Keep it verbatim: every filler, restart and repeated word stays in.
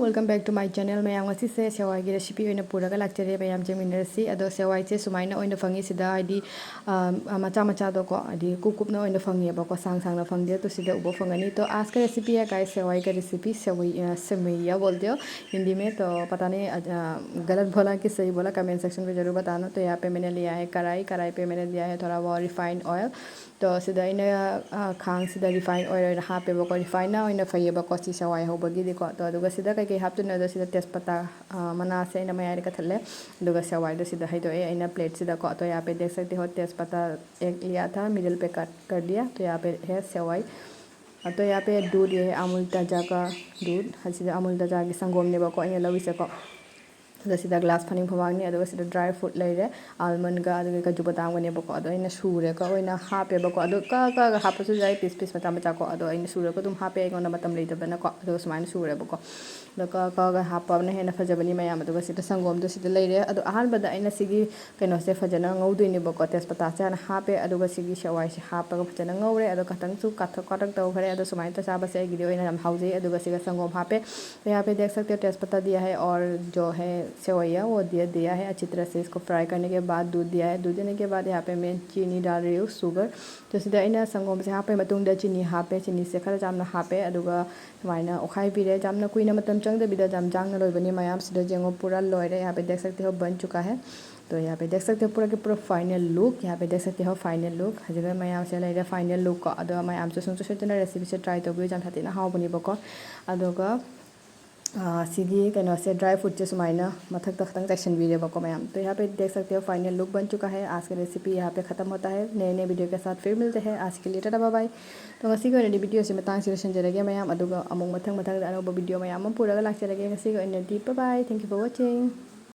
Welcome back to my channel. ꯃꯌꯥꯝ, ꯉꯁꯤꯁꯦ ꯁꯦꯋꯥꯏꯒꯤ recipe ꯑꯣꯏꯅ ꯄꯨꯔꯒ ꯂꯥꯛꯆꯔꯦ꯫ ꯃꯌꯥꯝ ꯌꯦꯡꯃꯤꯟꯅꯔꯁꯤ꯫ ꯑꯗꯣ ꯁꯦꯋꯥꯏꯁꯦ ꯁꯨꯃꯥꯏꯅ ꯑꯣꯏꯅ ꯐꯪꯉꯤ ꯁꯤꯗ, ꯍꯥꯏꯗꯤ, ꯑ, ꯃꯆꯥ ꯃꯆꯥꯗꯣꯀꯣ, ꯍꯥꯏꯗꯤ ꯀꯨꯞ ꯀꯨꯞꯅ ꯑꯣꯏꯅ ꯐꯪꯉꯦꯕꯀꯣ, ꯁꯥꯡ ꯁꯥꯡꯅ ꯐꯪꯗꯦ꯫ तो सीधा ऊपर फंगनी। तो आज का recipe है guys, सेवई का recipe। सेवई, अ, सेवैया बोलते हो हिंदी में, तो पता नहीं, अ, गलत बोला कि सही बोला, comment section पे जरूर बताना। तो यहाँ पे मैंने लिया है कढ़ाई, कढ़ाई पे मैंने दिया है थोड़ा बहुत refined oil। तो सीधा ꯑꯩꯅ, ꯑ, ꯈꯥꯡꯁꯤꯗ refined oil ꯑꯣꯏꯅ ꯍꯥꯞꯄꯦꯕꯀꯣ, refineꯅ ꯑꯣꯏꯅ ꯐꯩꯌꯦꯕꯀꯣ ꯁꯤ ꯁꯦꯋꯥꯏ ꯍꯧꯕꯒꯤꯗꯤꯀꯣ꯫ तो ꯑꯗꯨꯒ ꯁꯤꯗ ꯀꯩꯀꯩ ꯍꯥꯞꯇꯣꯏꯅꯣꯗꯣ, ꯁꯤꯗ तेजपत्ता, ꯑ, ꯃꯅꯥꯁꯦ ꯑꯩꯅ ꯃꯌꯥꯏꯗ ꯀꯠꯊꯠꯂꯦ꯫ ꯑꯗꯨꯒ ꯁꯦꯋꯥꯏꯗꯣ ꯁꯤꯗ ꯍꯩꯗꯣꯛꯑꯦ ꯑꯩꯅ plateꯁꯤꯗꯀꯣ꯫ तो यहाँ पे देख सकते हो तेजपत्ता एक लिया था, middle पे cut कर दिया। तो यहाँ पे है सेवई। तो यहाँ पे दूध, ये है अमूल ताज़ा का दूध, ꯍꯥꯏꯁꯤꯗ ꯑꯃꯨꯜ ꯇꯥꯖꯥꯒꯤ ꯁꯪꯒꯣꯝꯅꯦꯕꯀꯣ ꯑꯩꯅ ꯂꯧꯔꯤꯁꯦꯀꯣ꯫ ꯑꯗ ꯁꯤꯗ glass ꯐꯅꯤꯡ ꯐꯃꯥꯡꯅꯤ, ꯑꯗꯨꯒ ꯁꯤꯗ dry fruit ꯂꯩꯔꯦ, almondꯒ ꯑꯗꯨꯒ ꯀꯖꯨ ꯕꯗꯥꯝꯒꯅꯦꯕꯀꯣ꯫ ꯑꯗꯣ ꯑꯩꯅ ꯁꯨꯔꯒ ꯑꯣꯏꯅ ꯍꯥꯞꯄꯦꯕꯀꯣ꯫ ꯑꯗꯣ ꯀꯛꯑ ꯀꯛꯑꯒ ꯍꯥꯞꯄꯁꯨ ꯌꯥꯏ, piece piece ꯃꯆꯥ ꯃꯆꯥ ꯀꯣ꯫ ꯑꯗꯣ ꯑꯩꯅ ꯁꯨꯔꯒ ꯑꯗꯨꯝ ꯍꯥꯞꯄꯦ, ꯑꯩꯉꯣꯟꯗ ꯃꯇꯝ ꯂꯩꯇꯕꯅꯀꯣ꯫ ꯑꯗꯨꯒ ꯁꯨꯃꯥꯏꯅ ꯁꯨꯔꯦꯕꯀꯣ꯫ ꯑꯗꯣ ꯀꯛꯑ ꯀꯛꯑꯒ ꯍꯥꯞꯄꯅ ꯍꯦꯟꯅ ꯐꯖꯕꯅꯤ ꯃꯌꯥꯝ꯫ ꯑꯗꯨꯒ ꯁꯤꯗ ꯁꯪꯒꯣꯝꯗꯣ ꯁꯤꯗ ꯂꯩꯔꯦ꯫ ꯑꯗꯣ ꯑꯍꯥꯟꯕꯗ ꯑꯩꯅ ꯁꯤꯒꯤ ꯀꯩꯅꯣꯁꯦ ꯐꯖꯅ ꯉꯧꯗꯣꯏꯅꯦꯕꯀꯣ꯫ तेजपत्ताꯁꯦ ꯍꯥꯟꯅ ꯍꯥꯞꯄꯦ, ꯑꯗꯨꯒ ꯁꯤꯒꯤ ꯁꯦꯋꯥꯏꯁꯦ ꯍꯥꯞꯄꯒ ꯐꯖꯅ ꯉꯧꯔꯦ꯫ ꯑꯗꯣ ꯈꯇꯪꯁꯨ ꯀꯥꯊꯛ ꯀꯥꯊꯛ ꯇꯧꯈ꯭ꯔꯦ꯫ ꯑꯗꯣ ꯁꯨꯃꯥꯏꯅ ꯆꯥꯕꯁꯦ ꯑꯩꯒꯤꯗꯤ ꯑꯣꯏꯅ ꯌꯥꯝ ꯍꯥꯎꯖꯩ꯫ ꯑꯗꯨꯒ ꯁꯤꯒ ꯁꯪꯒꯣꯝ ꯍꯥꯞꯄꯦ꯫ तो यहाँ पे देख सकते हो तेजपत्ता दिया है और जो है सेवैया वो दिया दिया है। अच्छी तरह से इसको fry करने के बाद दूध दिया है। दूध देने के बाद यहाँ पे मैं चीनी डाल रही हूँ, शुगर। तो ꯁꯤꯗ ꯑꯩꯅ ꯁꯪꯒꯣꯝꯁꯦ ꯍꯥꯞꯄ ꯃꯇꯨꯡꯗ ꯆꯤꯅꯤ ꯍꯥꯞꯄꯦ꯫ ꯆꯤꯅꯤꯁꯦ ꯈꯔ ꯌꯥꯝꯅ ꯍꯥꯞꯄꯦ, ꯑꯗꯨꯒ ꯁꯨꯃꯥꯏꯅ ꯑꯣꯠꯈꯥꯏꯕꯤꯔꯦ꯫ ꯌꯥꯝꯅ ꯀꯨꯏꯅ ꯃꯇꯝ ꯆꯪꯗꯕꯤꯗ ꯌꯥꯝ ꯌꯥꯡꯅ ꯂꯣꯏꯕꯅꯤ ꯃꯌꯥꯝ꯫ ꯁꯤꯗ ꯌꯦꯡꯉꯣ, पूरा ꯂꯣꯏꯔꯦ꯫ यहाँ पे देख सकते हो बन चुका है। तो यहाँ पे देख सकते हो पूरा के पूरा final look, यहाँ पे देख सकते हो final look। ꯍꯧꯖꯤꯛ ꯃꯌꯥꯝꯁꯦ ꯂꯩꯔꯦ final lookꯀꯣ꯫ ꯑꯗꯣ ꯃꯌꯥꯝꯁꯨ ꯁꯨꯡꯁꯣꯏ ꯁꯣꯏꯗꯅ recipeꯁꯦ try ꯇꯧꯕꯤꯌꯨ, ꯌꯥꯝ ꯁꯥꯊꯤꯅ ꯍꯥꯎꯕꯅꯦꯕꯀꯣ꯫ ꯑꯗꯨꯒ, ꯑ, ꯁꯤꯒꯤ ꯀꯩꯅꯣꯁꯦ, dry fruitꯁꯦ ꯁꯨꯃꯥꯏꯅ ꯃꯊꯛꯇ ꯈꯛꯇꯪ ꯆꯥꯏꯁꯤꯟꯕꯤꯔꯦꯕꯀꯣ ꯃꯌꯥꯝ꯫ तो यहाँ पे देख सकते हो final look बन चुका है। आज का recipe यहाँ पे ख़त्म होता है। नए नए video के साथ फिर मिलते हैं। आज के लिए टाटा बाय बाय। तो ꯉꯁꯤꯒꯤ ꯑꯣꯏꯅꯗꯤ videoꯁꯦ ꯃꯇꯥꯡꯁꯤꯗ ꯂꯣꯏꯁꯤꯟꯖꯔꯒꯦ ꯃꯌꯥꯝ꯫ ꯑꯗꯨꯒ ꯑꯃꯨꯛ ꯃꯊꯪ ꯃꯊꯪꯗ ꯑꯅꯧꯕ video ꯃꯌꯥꯝ ꯑꯃ ꯄꯨꯔꯒ ꯂꯥꯛꯆꯔꯒꯦ꯫ ꯉꯁꯤꯒꯤ ꯑꯣꯏꯅꯗꯤ bye bye, thank you for watching꯫